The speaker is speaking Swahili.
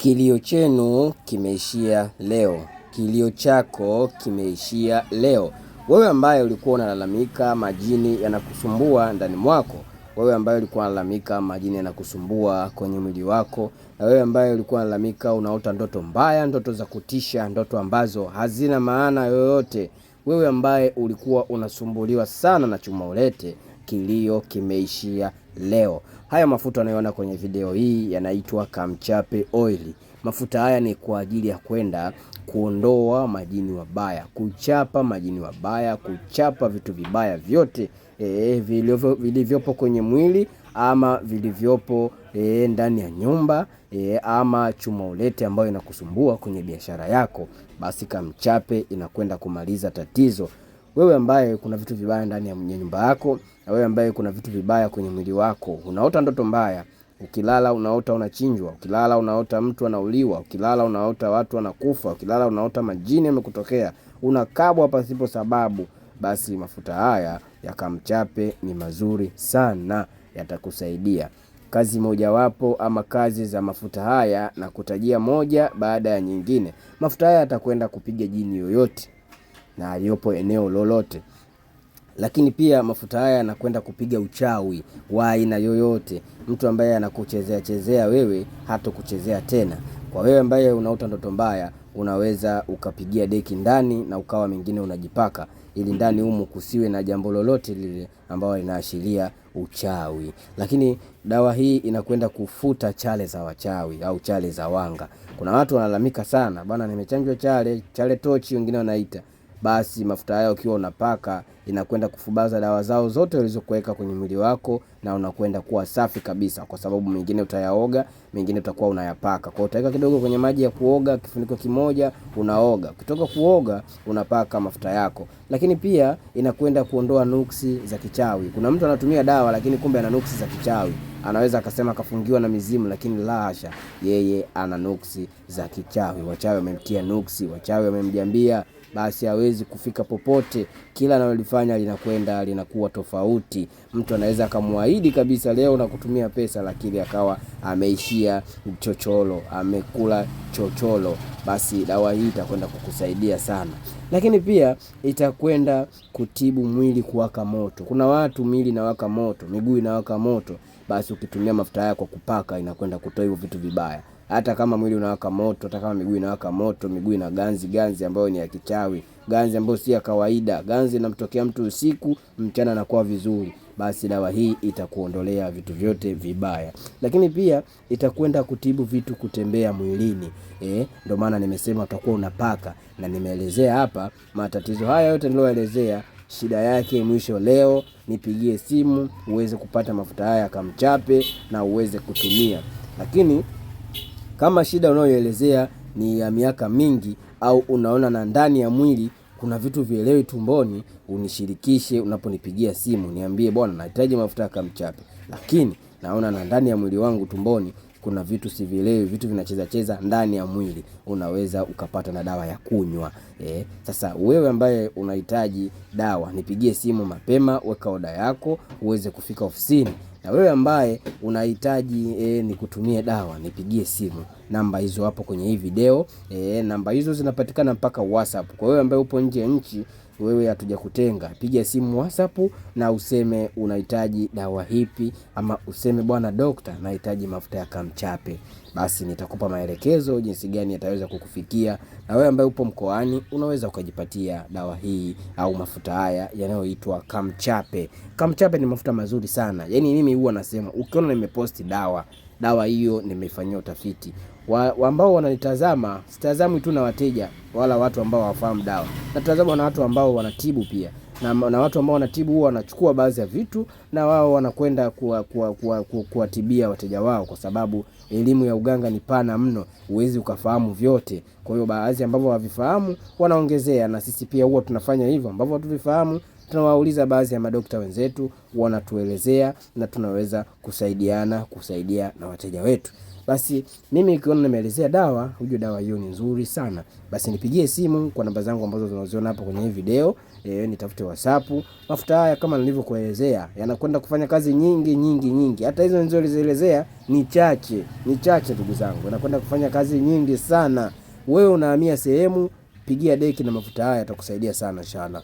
Kilio chenu kimeishia leo, kilio chako kimeishia leo. Wewe ambaye ulikuwa unalalamika majini yanakusumbua ndani mwako, wewe ambaye ulikuwa unalalamika majini yanakusumbua kwenye mwili wako, na wewe ambaye ulikuwa unalalamika unaota ndoto mbaya, ndoto za kutisha, ndoto ambazo hazina maana yoyote, wewe ambaye ulikuwa unasumbuliwa sana na chuma ulete, kilio kimeishia leo. Haya mafuta unayoona kwenye video hii yanaitwa Kamchape Oil. Mafuta haya ni kwa ajili ya kwenda kuondoa majini wabaya, kuchapa majini wabaya, kuchapa vitu vibaya vyote vilivyopo kwenye mwili ama vilivyopo ndani ya nyumba ama chuma ulete ambayo inakusumbua kwenye biashara yako, basi Kamchape inakwenda kumaliza tatizo. Wewe ambaye kuna vitu vibaya ndani ya nyumba yako, na wewe ambaye kuna vitu vibaya kwenye mwili wako, unaota ndoto mbaya, ukilala unaota unachinjwa, ukilala unaota mtu anauliwa, ukilala unaota watu wanakufa, ukilala unaota majini yamekutokea, unakabwa pasipo sababu, basi mafuta haya ya Kamchape ni mazuri sana, yatakusaidia. Kazi mojawapo ama kazi za mafuta haya na kutajia moja baada ya nyingine. Mafuta haya yatakwenda kupiga jini yoyote na aliyopo eneo lolote. Lakini pia mafuta haya yanakwenda kupiga uchawi wa aina yoyote. Mtu ambaye anakuchezea chezea wewe hatokuchezea tena. Kwa wewe ambaye unaota ndoto mbaya, unaweza ukapigia deki ndani na ukawa mengine unajipaka, ili ndani humu kusiwe na jambo lolote lile ambalo linaashiria uchawi. Lakini dawa hii inakwenda kufuta chale za wachawi au chale za wanga. Kuna watu wanalalamika sana, bwana nimechanjwa chale, chale tochi wengine wanaita. Basi mafuta haya ukiwa unapaka inakwenda kufubaza dawa zao zote ulizokuweka kwenye mwili wako, na unakwenda kuwa safi kabisa, kwa sababu mengine utayaoga, mengine utakuwa unayapaka. Kwa hiyo utaweka kidogo kwenye maji ya kuoga, kifuniko kimoja, unaoga. Ukitoka kuoga unapaka mafuta yako. Lakini pia inakwenda kuondoa nuksi za kichawi. Kuna mtu anatumia dawa lakini kumbe ana nuksi za kichawi. Anaweza akasema akafungiwa na mizimu, lakini la hasha, yeye ana nuksi za kichawi. Wachawi wamemtia nuksi, wachawi wamemjambia, basi hawezi kufika popote. Kila analolifanya linakwenda linakuwa tofauti. Mtu anaweza akamwahidi kabisa leo na kutumia pesa, lakini akawa ameishia chocholo, amekula chocholo. Basi dawa hii itakwenda kukusaidia sana. Lakini pia itakwenda kutibu mwili kuwaka moto. Kuna watu miili inawaka moto, miguu inawaka moto. Basi ukitumia mafuta haya kwa kupaka inakwenda kutoa hivyo vitu vibaya. Hata kama mwili unawaka moto, hata kama miguu inawaka moto, miguu ina ganzi, ganzi ambayo ni ya kichawi, ganzi ambayo si ya kawaida, ganzi inamtokea mtu usiku, mchana anakuwa vizuri, basi dawa hii itakuondolea vitu vyote vibaya. Lakini pia itakwenda kutibu vitu kutembea mwilini. Ndio maana nimesema utakuwa unapaka, na nimeelezea hapa matatizo haya yote niliyoelezea, shida yake mwisho leo nipigie simu uweze kupata mafuta haya Kamchape na uweze kutumia. Lakini kama shida unayoelezea ni ya miaka mingi au unaona na ndani ya mwili kuna vitu vielewi tumboni, unishirikishe unaponipigia simu, niambie bwana nahitaji mafuta ya Kamchape, lakini naona na ndani ya mwili wangu tumboni kuna vitu sivielewi, vitu vinacheza cheza ndani ya mwili. Unaweza ukapata na dawa ya kunywa. Sasa wewe ambaye unahitaji dawa, nipigie simu mapema, weka oda yako uweze kufika ofisini. Na wewe ambaye unahitaji nikutumie dawa, nipigie simu. Namba hizo hapo kwenye hii video. Namba hizo zinapatikana mpaka WhatsApp. Kwa wewe ambaye upo nje ya nchi, wewe hatujakutenga. Piga simu WhatsApp na useme unahitaji dawa hipi, ama useme bwana dokta nahitaji mafuta ya Kamchape. Basi nitakupa maelekezo jinsi gani yataweza kukufikia. Na wewe ambaye upo mkoani unaweza ukajipatia dawa hii au mafuta haya yanayoitwa Kamchape. Kamchape ni mafuta mazuri sana. Yaani mimi huwa nasema ukiona nimeposti dawa, dawa hiyo nimeifanyia utafiti. Ambao wananitazama, sitazamwi tu na wateja wala watu ambao hawafahamu dawa. Natazamwa na watu ambao wanatibu pia. Na watu ambao wanatibu huwa wanachukua baadhi ya vitu na wao wanakwenda kuwatibia wateja wao, kwa sababu elimu ya uganga ni pana mno, huwezi ukafahamu vyote. Kwa hiyo baadhi ambavyo hawavifahamu wanaongezea, na sisi pia huwa tunafanya hivyo, ambavyo hatuvifahamu tunawauliza baadhi ya madokta wenzetu, wanatuelezea na tunaweza kusaidiana, kusaidia na wateja wetu. Basi mimi ukiona nimeelezea dawa, hujue dawa hiyo ni nzuri sana. Basi nipigie simu kwa namba zangu ambazo unaziona hapo kwenye hii video, nitafute WhatsApp. Mafuta haya kama nilivyokuelezea yanakwenda kufanya kazi nyingi nyingi nyingi. Hata hizo nilizoelezea ni chache, ni chache ndugu zangu. Yanakwenda kufanya kazi nyingi sana. Wewe unahamia sehemu, pigia deki na mafuta haya yatakusaidia sana inshallah.